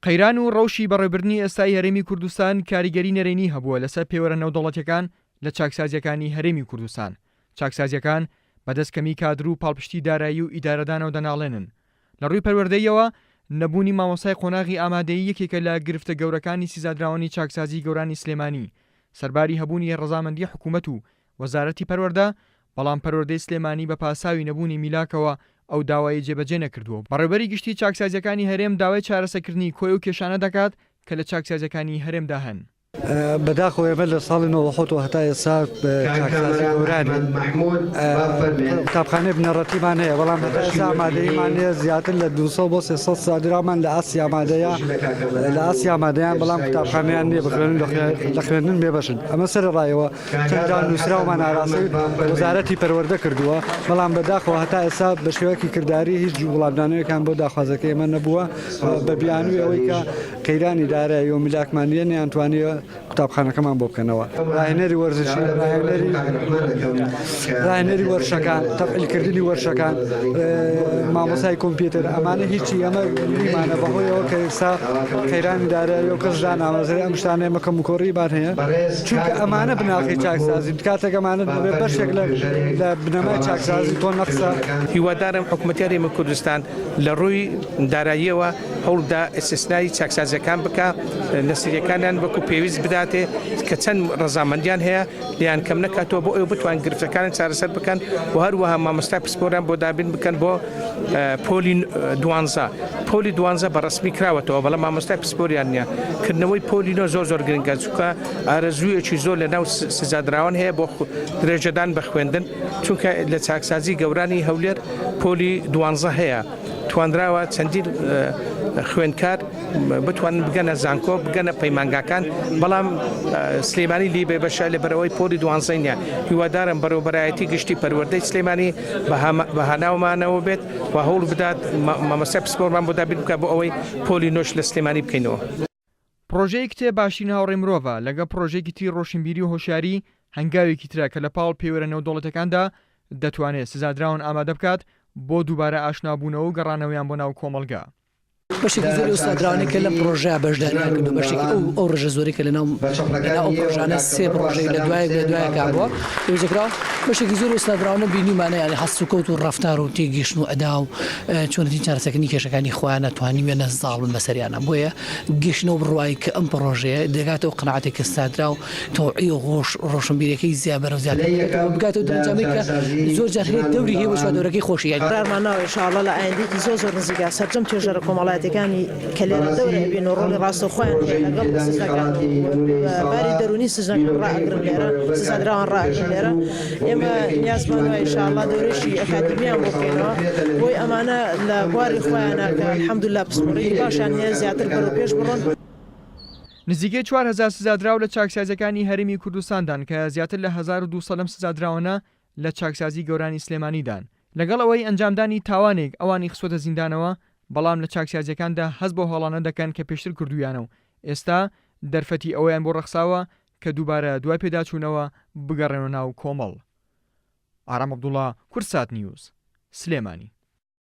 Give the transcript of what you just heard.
قەیران و ڕەوشی بەڕێوبردنی ئێستای هەرێمی کوردستان کاریگەری نەرێنی هەبووە لەسەر پێوەرە نێودەوڵەتیەکان لە چاکسازیەکانی هەرێمی کوردستان. چاکسازیەکان بەدەست کەمی کادر و پاڵپشتی دارایی و ئیدارەدانەوە دەناڵێنن. لە ڕووی پەروەردەییەوە نەبوونی مامۆستای قۆناغی ئامادەیی یەکێکە لە گرفتە گەورەکانی سزادراوانی چاکسازی گەورانی سلێمانی، سەرباری هەبوونی ڕەزامەندی حکومەت و وەزارەتی پەروەردە، بەڵام پەروەردەی سلێمانی بە پاساوی نەبوونی میلاکەوە ئەو داوایەی جێبەجێ نەکردووە و بەڕێوبەری گشتی چاکسازییەکانی هەرێم داوای چارەسەکردنی کۆی ئەو کێشانە دەکات کە لە چاکسازییەکانی هەرێمدا هەن. بەداخەوە ئێمە لە ساڵی 97 ەوە هەتا ئێستا چاکسازی گەورانین، قوتابخانەی بنەڕەتیمان هەیە، بەڵام هەتا ئێستا ئامادەییمان نییە، زیاتر لە 200 بۆ 300 سادرامان لە ئاستی ئامادەیە لە ئاستی ئامادەیان، بەڵام قوتابخانەیان نییە بخوێنن، لە خوێندن بێبەشن. ئەمە سەرەڕایەوە چەندان نووسراومان ئاراستەی وەزارەتی پەروەردە کردووە، بەڵام بەداخەوە هەتا ئێستا بە شێوەیەکی کرداری هیچ وڵامدانەوەیەکیان بۆ داخوازەکەی ئێمە نەبووە بە بیانووی ئەوەی کە قەیرانی دارایی و میلاکمان نییە نەیانتوانیوە قوتابخانەکەمان بۆ بکەنەوە. ڕاهێنەری وەرزشی، ڕاهێنەری ڕاهێنەری وەرشەکان، تەفعیلکردنی وەرشەکان، مامۆستای کۆمپیوتەر، ئەمانە هیچی ئەمە نیمانە بەهۆی ئەوە کە ئێستا قەیرانی دارایی و کەس دانامەزرێ ئەم شتانە ئێمە کەموکۆڕیمان هەیە چونکە ئەمانە بناغەی چاکسازین کاتێک ئەمانە دەبێت بەشێک لە لە بنەمای چاکسازی تۆ نەقسە. هیوادارم حکومەتی هەرێمی کوردستان لە ڕووی داراییەوە هەوڵبدا ئیستسنای چاکسازیەکان بکا نەسیریەکانیان وەکو پێویست بداتێ کە چەند ڕەزامەندیان هەیە لێیان کەم نەکاتەوە بۆ ئەوەی بتوان گرفتەکانیان چارەسەر بکەن و هەروەها مامۆستای پسپۆریان بۆ دابین بکەن بۆ پۆلی دوانزە پۆلی دوانزە بە ڕەسمی کراوەتەوە بەڵام مامۆستای پسپۆریان نییە کردنەوەی پۆلی نۆ زۆر زۆر گرنگە چونکە ئارەزوویەکی زۆر لە ناو سزادراوان هەیە بۆ درێژەدان بە خوێندن چونکە لە چاکسازی گەورانی هەولێر پۆلی دوانزە هەیە توانراوە چەندین خوێندکار بتوانن بگەنە زانکۆ بگەنە پەیمانگاکان بەڵام سلێمانی لی بێ بەشە لە بەرەوەی پۆلی دوانزەی نیە هیوادارم بەڕێوەبەرایەتی گشتی پەروەردەی سلێمانی بە هاناومانەوە بێت و هەوڵ بدات مامۆستای پسپۆرمان بۆ دابین بکات بۆ ئەوەی پۆلی نۆش لە سلێمانی بکەینەوە. پڕۆژەی کتێب باشترین هاوڕێی مرۆڤە، لەگەڵ پڕۆژەیەکی تری ڕۆشنبیری و هۆشیاری، هەنگاوێکی ترە کە لە پاڵ پێوەرە نێودەوڵەتیەکاندا دەتوانێت سزادراون ئامادە بکات بۆ دووبارە ئاشنابوونەوە و گەڕانەوەیان بۆ ناو کۆمەڵگە. بەشێکی زۆری ئەو سادراوانەی کە لەم پڕۆژەیە بەشداریان کردووە، بەشێکی ئەو ئەو ڕێژە زۆرەی کە لەناو لەناو ئەو پڕۆژانە سێ پڕۆژەی لە دوایەک لە دوایەکا بووە جێبەجێکراوە، بەشێکی زۆری ئەو سادراوانە بینیومانە یانی هەڵسوکەوت و ڕەفتار و تێگەیشتن و ئەدا و چۆنێتی چارەسەرکردنی کێشەکانی خۆیانە توانیویانە زاڵ بن بەسەریانا بۆیە گەیشتنەوە بڕوای کە ئەم پڕۆژەیە دەگاتە ئەو قەناعەتەی کە سادراو تەوعی و ڕۆش ڕۆشنبیریەکەی زیا بەرەو زیاتر بکاتەوە و بگاتەوە دەرەنجامێک کە زۆر جار هەیە دەوری هەیە بۆ چواردەورەکەی خۆشی یانی. قەرارمان ناوە ان شاء اللە لە ئایندەیەکی زۆر زۆر نزیکا سەرجەم توێژەرە کۆمەڵایەتیەکانی کە لێرە دەور ئەبین و ڕۆڵی ڕاستەوخۆیان هەیە لەگەڵ سزاکان و باری دەروونی سزاکان ڕائەگرن لێرە سزادراوان ڕائەگرن لێرە ئێمە نیازمان وایە ان شاء اللە دەورەیەکی ئەکادیمیان بۆ بکەینەوە بۆی ئەمانە لە بواری خۆیانا کە الحمدللە پسپۆڕیی باشیان هەیە زیاتر بەرەو پێش بڕۆن. نزیکەی 4000 سزادراو لە چاکسازیەکانی هەرێمی کوردستاندان کە زیاتر لە 1200 لەم سزادراوانە لە چاکسازی گەورانی سلێمانیدان. لەگەڵ ئەوەی ئەنجامدانی تاوانێک ئەوانی خستوەتە زیندانەوە، بەڵام لە چاکسازیەکاندا هەست بەو هەڵانە دەکەن کە پێشتر کردوویانە و ئێستا دەرفەتی ئەوەیان بۆ ڕەخساوە کە دووبارە دوای پێداچوونەوە بگەڕێنەوە ناو کۆمەڵ. ئارام عەبدوڵا، کوردسات نیوز، سلێمانی.